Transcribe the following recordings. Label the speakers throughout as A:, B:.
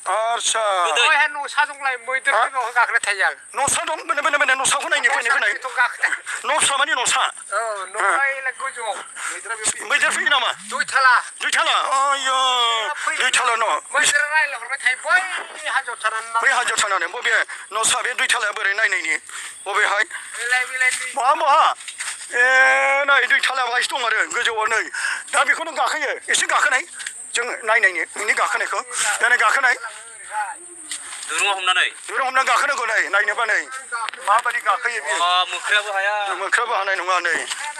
A: आच्छा
B: ओइहाय न'सा दंलाय मैदेर फैबाव गाखोना थायो आं
A: न'सा दं बेने न'साखौ नायनो फैनाय न'सा मानि न'सा
B: औ न'आइलाय गोजौआव
A: मैदेर फैयो नामा
B: दुइथाला
A: आयौ दुइथाला न'
B: मैदेरा रायलायहरबाय थायो बै हाजोआव थानानै
A: बबे न'सा बे दुइथालाया बोरै नायनायनि बबेहाय
B: बिलाइ
A: बहा ए नै दुइथालाया बाहायसो दं आरो गोजौआव नै दा बेखौनो गाखोयो एसे गाखोनाय जों नायनायनि नोंनि गाखोनायखौ दानै गाखोनाय
C: दुरुङाव हमनानै
A: गाखोनांगौ नै नायनोबा नै माबायदि गाखोयो बियो
C: मोख्रायाबो हाया
A: मोख्राबो हानाय नङा नै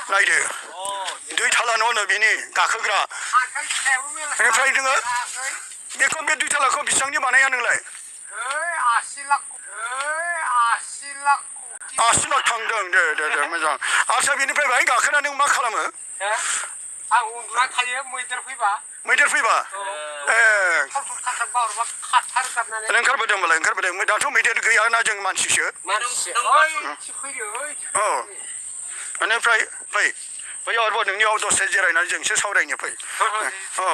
A: नायदो दुइथाला न' बेनि गाखोग्रा बेनिफ्राय नोङो बेखौ बे दुइथालाखौ बेसेबांनि बानाया नोंलाय 80 लाख थांदों दे मोजां आच्छा बेनिफ्राय बाहाय गाखोनानै मा खालामो
B: आं उन्दुना थायो मैदेर फैबा ए
A: ओंखारबोदों दाथ' मैदेर गैयाना जों मानसिसो औ बेनिफ्राय फै आरोबाव नोंनियाव दसे जिरायनानै जोंसो सावरायनो फै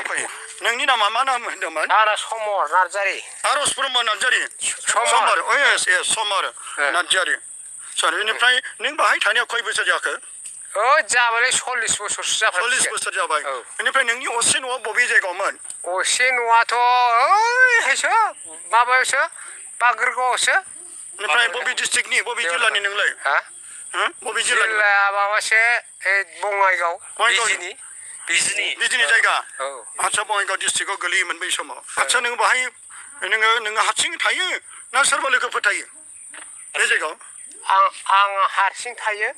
A: फै नोंनि नामा मा नाम होनदोंमोन
B: समर नार्जारि
A: आरज ब्रह्म नार्जारि समर समर नार्जारि बेनिफ्राय नों बाहाय थानायाव खय बोसोर जाखो
B: जाबाय 40 बोसोरसो जाबाय
A: 40 बोसोर जाबाय बेनिफ्राय नोंनि असे न'आ बबे जायगायावमोन
B: असे न'आथ' ओइहायसो माबायावसो बागोरगावआवसो
A: बेनिफ्राय बबे डिस्ट्रिक्टनि बबे जिल्लानि नोंलाय बबे
B: जिल्लाया माबासो बङाइगाव
A: बिजिनि जायगा आच्छा बङाइगाव डिस्ट्रिक्टआव गोलैयोमोन बै समाव आच्छा नों बाहाय नोङो हारसिं थायो ना सोरबा लोगोफोर थायो बे जायगायाव
B: आं हारसिं थायो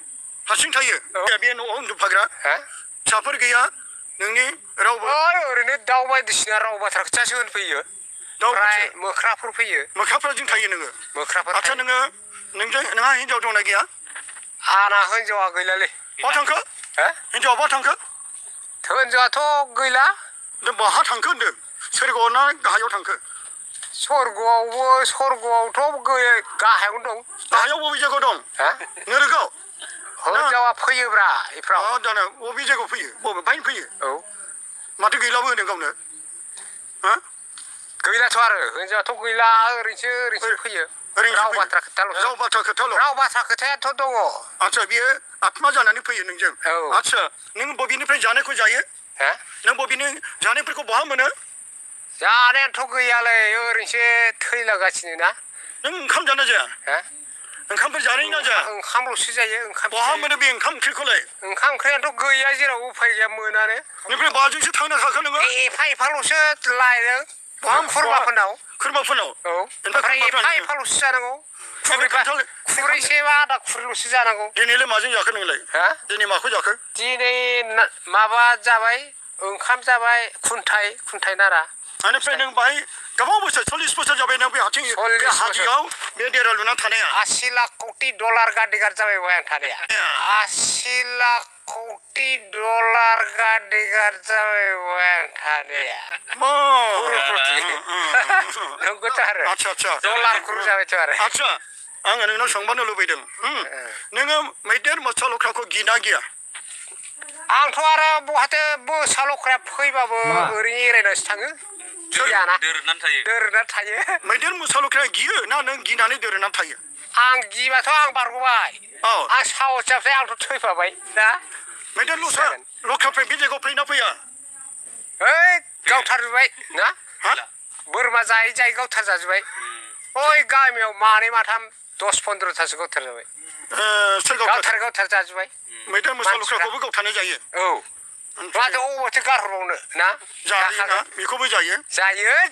B: बे
A: न'आव उन्दुफाग्रा फिसाफोर गैया नोंनि रावबो
B: ओरैनो दाउ बायदिसिना राव बाथ्रा खोथासो होनफैयो ओमफ्राय मोख्राफोर फैयो
A: मोख्राफोरजों थायो नोङो आच्छा नोंहा हिनजाव दंना गैया
B: आंना हिनजावा गैलालै
A: बहा थांखो हिनजावा बहा थांखो
B: हिनजावाथ' गैला
A: बहा थांखो होनदों सोरगोआव ना गाहायाव थांखो
B: सोरगोआवथ' गाहायावनो दं
A: गाहायाव बबे जायगायाव दं नोरोगाव
B: हिनजावा फैयोब्रा इफ्राव
A: दाना बबे जायगायाव फैयो बबेहायनो फैयो माथो गैलाबो होनदों गावनो
B: गैलाथ' आरो हिनजावाथ' गैला ओरैनोसो फैयो राव बाथ्रा खोथायाथ' दङ
A: आच्छा बियो आत्मा जानानै फैयो नोंजों आच्छा नों बबेनिफ्राय जानायखौ जायो नों बबेनि जानायफोरखौ बहा मोनो
B: जानायाथ' गैयालै ओरैनोसो थैलागासिनो ना
A: नों ओंखाम जाना जाया ओंखामफोर जानाय ना जाया
B: ओंखामल'सो जायो
A: बहा मोनो बे ओंखाम ओंख्रिखौलाय
B: ओंखाम ओंख्रियाथ' गैया जेराव उफाय गैया मोनानो
A: बेनिफ्राय बाजोंसो थांनो हाखो नोङो
B: एफाल'सो लायदों खुरमाफोरनाव ओमफ्राय एफाल'सो जानांगौ खुरैसे बा आदा खुरैल'सो जानांगौ
A: दिनैलाय माजों जाखो नोंलाय दिनै माखौ जाखो
B: दिनै माबा जाबाय ओंखाम जाबाय खुन्थाइ नारा
A: बेनिफ्राय नों बाहाय गोबां बोसोर 40 बोसोर जाबाय नों बे हाजोआव बे देरा लुना थानाया
B: 80 लाख कौटि डलार गादिगार जाबाय आं थानाया 80 लाख कौटि डलार गादिगार जाबाय आं थानाया नंगौथ' आरो डलार कुरु जाबायथ' आरो
A: आच्छा आङो नोंनाव सोंबानो लुबैदों नोङो मैदेर मोसा लख्राखौ गिना गिया
B: आंथ' आरो बहाथो मोसा लख्राया फैबाबो ओरैनो एरायनासो थाङो दोरनानै थायो
A: मैदेर मोसा लख्राया गियो ना नों गिनानै दोरनानै थायो
B: आं गिबाथ' आं बारग'बाय आं साहस जाबाथाय आंथ' थैफाबाय दा
A: मैदेर लख्राफ्रा बे जायगायाव फैना फैया
B: गावथारजोब्बाय ना बोरमा जायै गावथार जाजोब्बाय ओइ गामियाव मानै माथाम 10-15थासो गावथार जाबाय गावथार जाजोब्बाय
A: मैदेर मोसा लख्राखौबो गावथारनाय जायो
B: माथो अबावथो गारहरबावनो ना
A: बेखौबो जायो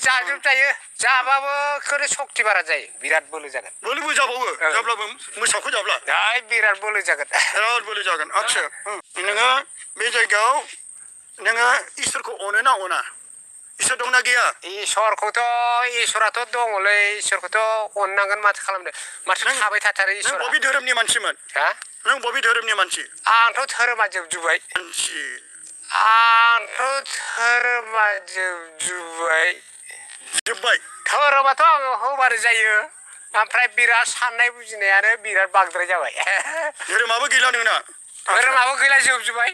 B: जाजोबजायो जाबाबो खोरो सक्ति बारा जायो बिराद बोलो जागोन
A: बोलोबो जाबावो जाब्लाबो मोसाखौ जाब्ला
B: बिराद बोलो जागोन
A: आच्छा नोङो बे जायगायाव नोङो इसोरखौ अनो ना अना इसोर दंना गैया
B: इसोराथ' दङलै इसोरखौथ' अननांगोन माथो खालामनो माथो थाबाय थाथारो इसोरा
A: नों बबे धोरोमनि मानसिमोन नों बबे धोरोमनि मानसि
B: आंथ' धोरोमा जोबजुब्बाय धोरोमाथ' आङो होबानो जायो ओमफ्राय बिराद साननाय बुजिनायानो बिराद बांद्राय जाबाय
A: धोरोमाबो गैला नोंना
B: धोरोमाबो गैला जोबजुब्बाय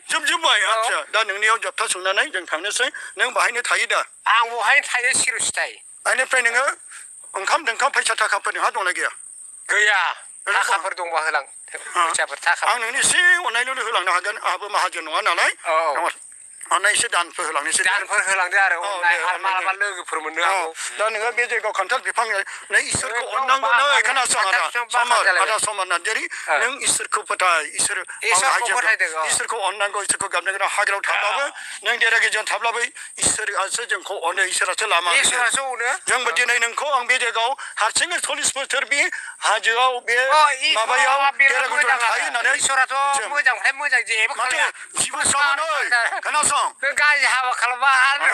A: आच्छा दा नोंनियाव जोबथा सोंनानै जों थांनोसै नों बाहायनो थायो दा
B: आं बहायनो थायो सिर'सिथाय
A: बेनिफ्राय नोङो ओंखाम दोंखाम फैसा थाखाफोर नोंहा दंना गैया
B: गैया थाखाफोर दंबा होलां फैसाफोर थाखा
A: आं नोंनो एसे अननायल' होलांनो हागोन आंहाबो माहाजोन नङा नालाय अननाय एसे दानफोर होलांनोसै
B: दानफोर होलांदो आरो मालाबा लोगोफोर मोननो हागौ
A: दा नोङो बे जायगायाव खान्थाल बिफां नै इसोरखौ अननांगौ नै खोनासं आदा समर नार्जारि नों इसोरखौ फोथाय इसोरखौ अननांगौ इसोरखौ गाबनांगौ हाग्रायाव थाब्लाबो नों देरा गेजेराव थाब्लाबो इसोरासो जोंखौ अनो इसोरासो लामा जोंबो दिनै नोंखौ आं बे जायगायाव हारसिङै 40 बोसोर बे हाजोआव बे माबायाव देरा गेजेराव थायो होननानै
B: इसोराथ' मोजांनिफ्राय मोजां जेबो खालाया
A: जिबो साबो नै खोनासं
B: गाज्रि हाबा खालामबा आरो